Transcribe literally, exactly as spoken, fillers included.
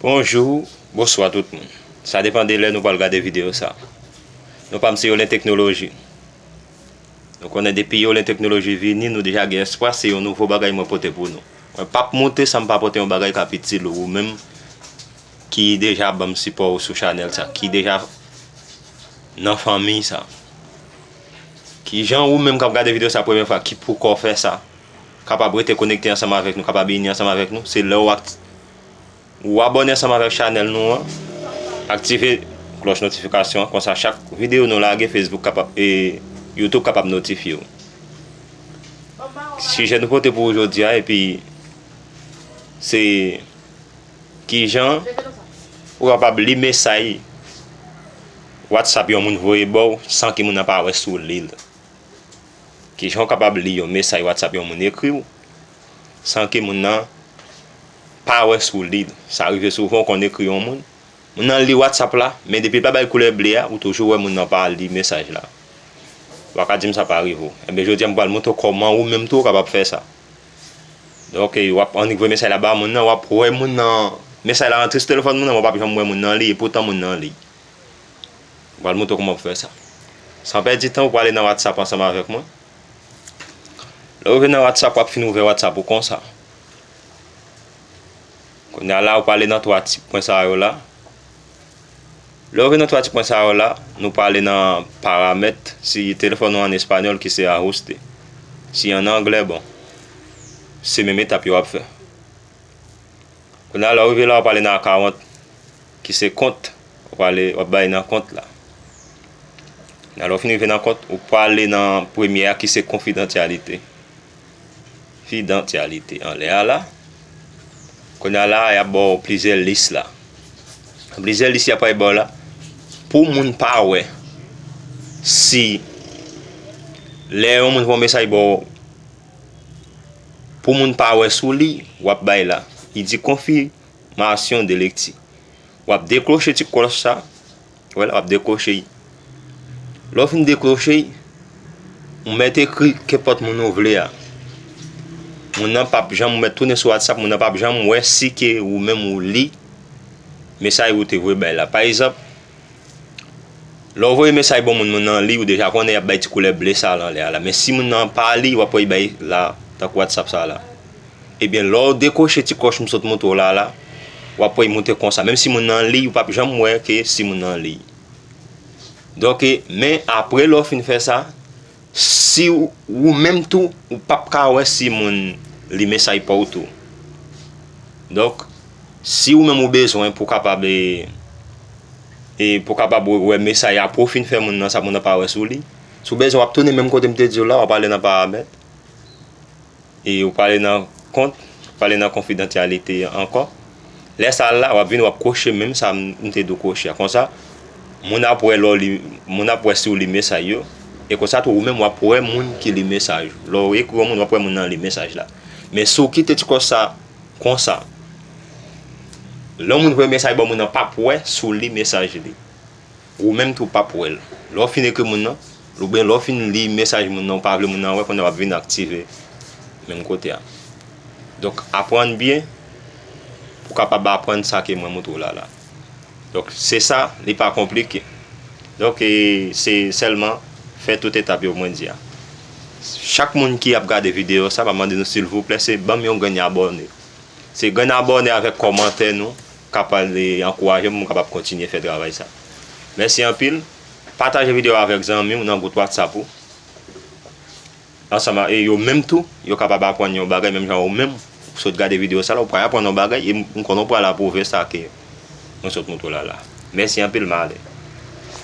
Bonjou, bonswa tout moun. Sa depann de lè nou pral gade videyo sa. Nou pa m se Yolen Teknoloji. Nou konnen depi Yolen Teknoloji vini, nou deja gen espwa, se yon nouvo bagay mwen pote pou nou. Mwen p ap montre san m pa pote yon bagay k ap itil ou, ou menm ki deja ban m sipò ou sou chanèl sa, ki deja nan fanmi sa. Kijan ou menm k ap gade videyo sa premye fwa, ki poko fè sa, kapab rete konekte ansanm avèk nou, kapab ini ansanm avèk nou, se lè w ak-, ou abòne ansanm avèk chanèl nou an, aktive klòch notifikasyon an, konsa chak videyo nou lage, Facebook kapab, e YouTube kapab notifye w. Sijè nou pote pou ou jodi a, epi se kijan ou kapab li mesaj WhatsApp yon moun voye ba w san ke moun nan pa wè si w li l. Kijan w kapab li yon mesaj WhatsApp yon moun ekri w san ke moun nan pa wè si w li l. Sa rive souvan, w konn ekri yon moun, moun nan li WhatsApp la, men depi l pa bay koulè ble a, ou toujou wè moun nan pa li mesaj la. Ou pa ka di m sa pa rive w. Enben, jodi a, m pral montre w kòman ou menm tou w kapab fè sa. Donk, w ap annik voye mesaj la ba moun nan, w ap wè moun nan, mesaj la rantre sou telefòn moun nan, men w p ap janm wè moun nan li, epoutan moun nan li. M pral montre w kòman pou fè sa. San pèdi tan, ou prale nan WhatsApp ansanm avèk mwen. Lè w rive nan WhatsApp, w ap fin ouvè WhatsApp ou konsa. Kounye a la, ou prale nan twa ti pwen sa yo la. Lè w rive nan twa ti pwen sa yo la, nou prale nan paramèt, si telefòn ou an espanyòl ki se ajuste. Si an anglè, bon, se menm etap yo w ap fè. Kounye a, lè w rive la, w ap ale nan akawont, ki se kont. W ap ale, w ap bay nan kont la. Kounye a, lè w fin rive nan kont, ou prale nan premye a, ki se konfidansyalite. Konfidansyalite anlè a la. Kounye a la, y ap ba w plizyè lis la. Plizyè lis y ap ba w la. Pou moun pa wè si lè yon moun voye yon mesaj ba w, pou moun pa wè si w li, w ap bay la. Li di confirmation de lecture. W ap dekwoche ti klòch sa. Wè la, w ap dekwoche l. Lè w fin dekwoche l, ou mèt ekri kenpòt moun ou vle a. Moun nan p ap janm, ou mèt tounen sou WhatsApp, moun nan p ap janm wè si ke ou menm ou li mesaj ou te voye bay la. Pa egzanp, lè w voye mesaj ba moun, moun nan li, ou deja konnen y ap bay ti koulè ble sa a anlè a la. Men si moun nan pa li, w ap wè l bay la, tankou WhatsApp sa a la. Ebyen, lè w dekwoche ti klòch m sot montre w la, la, w ap wè l moute konsa. Menm si moun nan li, ou p ap janm wè ke si moun nan li. Donk, men apre lè w fin fè sa, si w, ou menm tou, ou p ap ka wè si moun li mesaj pa w tou. Donk, si ou menm ou bezwen pou w kapab, e, e pou w kapab wè mesaj apre w fin fè moun nan, sa moun nan pa wè sou li. Si w bezwen, w ap tounen menm kote m te di w la, w ap ale nan paramèt. E ou prale nan kont, ou prale nan konfidansyalite ankò. Lè sa a la, w ap vin, w ap kwoche menm sa m, m te di w kwoche a. Konsa, moun ap wè lè w li, moun ap wè si w li mesaj yo. E konsa tou, ou menm w ap wè moun ki li mesaj ou. Lè w ekri yon moun, w ap wè moun nan li mesaj la. Men si w kite ti klòch sa konsa, lè yon moun voye mesaj ba w, moun nan p ap wè si w li mesaj li. Ou menm tou p ap wè l. Lè w fin ekri moun nan, oubyen lè w fin li mesaj moun nan, ou pa vle moun nan wè, kounye a w ap vin aktive menm kote a. Donk, aprann byen pou w kapab aprann sa ke mwen montre w la la. Donk, se sa, li pa konplike. Donk, e, se sèlman fè tout etap yo mwen di a. Chak moun ki ap gade videyo sa, m ap mande nou silvouplè, se ban m yon grenn abòne. Se grenn abòne avèk kòmantè nou k ap pral, e, ankouraje m pou m kapab kontinye fè travay sa. Mèsi anpil. Pataje videyo a avèk zanmi w nan gwoup WhatsApp ou. Ansanm a, e yo menm tou, yo kapab aprann yon bagay, menm jan ou menm, ou sot gade videyo sa la, ou pral aprann yon bagay, e m, m konnen w pral apwouve sa ke mwen sot montre w la la. Mèsi anpil, m ale.